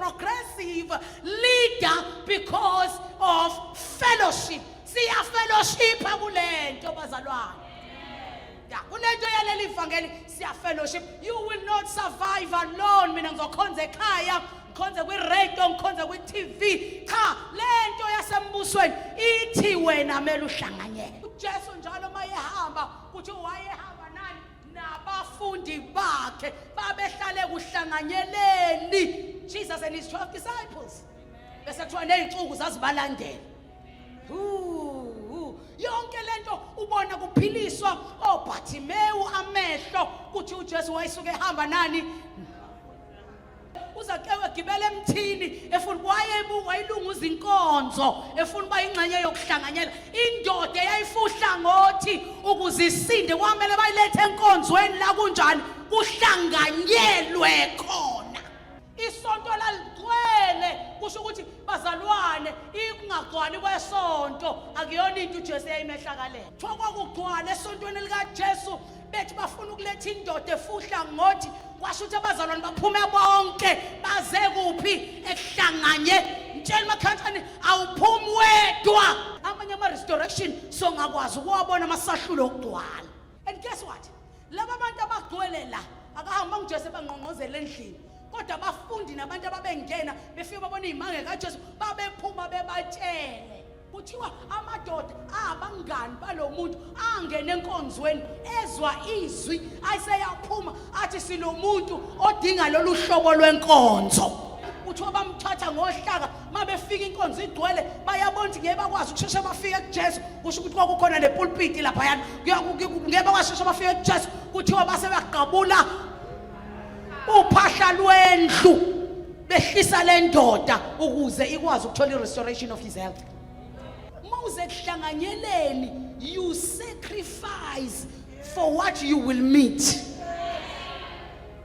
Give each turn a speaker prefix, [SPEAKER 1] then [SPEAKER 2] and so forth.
[SPEAKER 1] progressive leader because of fellowship. Siya fellowship kulento, bazalwane. Ya, kulento yaleli vangeli siya fellowship. You will not survive alone. Mina ngizokhonza ekhaya, ngikhonze kwi-radio, ngikhonze kwi-TV. Cha, lento yasembusweni ithi wena mele uhlanganyele. UJesu njalo mayehamba, kuthi wayehamba nani? Nabafundi bakhe. Babehlale kuhlanganyeleni, Jesus and his 12 disciples, bese kuthiwa ney'nsuku zazibalandela. Huu, yonke lento ubona kuphiliswa oBhathimewu amehlo, kuthi uJesu wayesuke ehamba nani? UZakewu egibela emthini, efuna, wayebuka, wayilunguza inkonzo, efuna uba ingxenye yokuhlanganyela. Indoda eyayifuhla ngothi, ukuze isinde kwamele bayilethe enkonzweni la kunjani kuhlanganyelwe khona. Isonto laligcwele. Kusho ukuthi, bazalwane, ikungagcwali kwesonto akuyona into uJesu eyayimehlakalela. Kuthiwa kwakugcwala esontweni likaJesu, bethi bafuna ukuletha indoda efuhla ngothi, kwasho ukuthi abazalwane baphume bonke, baze kuphi? Ekuhlanganye. Mtshela makhansani, awuphumi wedwa. Amanye ama-restoration songakwazi ukuwabona amasahlulo okugcwala. And guess what? Laba bantu abagcwele la akahamba nguJesu ebangqongqozela endlini, kodwa abafundi nabantu ababengena befike babona iy'mange kaJesu, babephuma bebatshele. Kuthiwa amadoda abangani balo muntu angena enkonzweni, ezwa izwi, ayiseyaphuma athi, "Sinomuntu odinga lolu hlobo lwenkonzo." Kuthiwa bamthatha ngohlaka. Uma befika inkonzo igcwele, bayabona ukuthi ngeke bakwazi ukusheshe bafike kuJesu. Kusho ukuthi kwakukhona nepulpiti laphayana, ngeke bakwazi ukusheshe bafike kuJesu. Kuthiwa base baqabula uphahla lwendlu, behlisa le ndoda ukuze ikwazi ukuthola i-restoration of his health. Uma uze kuhlanganyeleni, you sacrifice for what you will meet.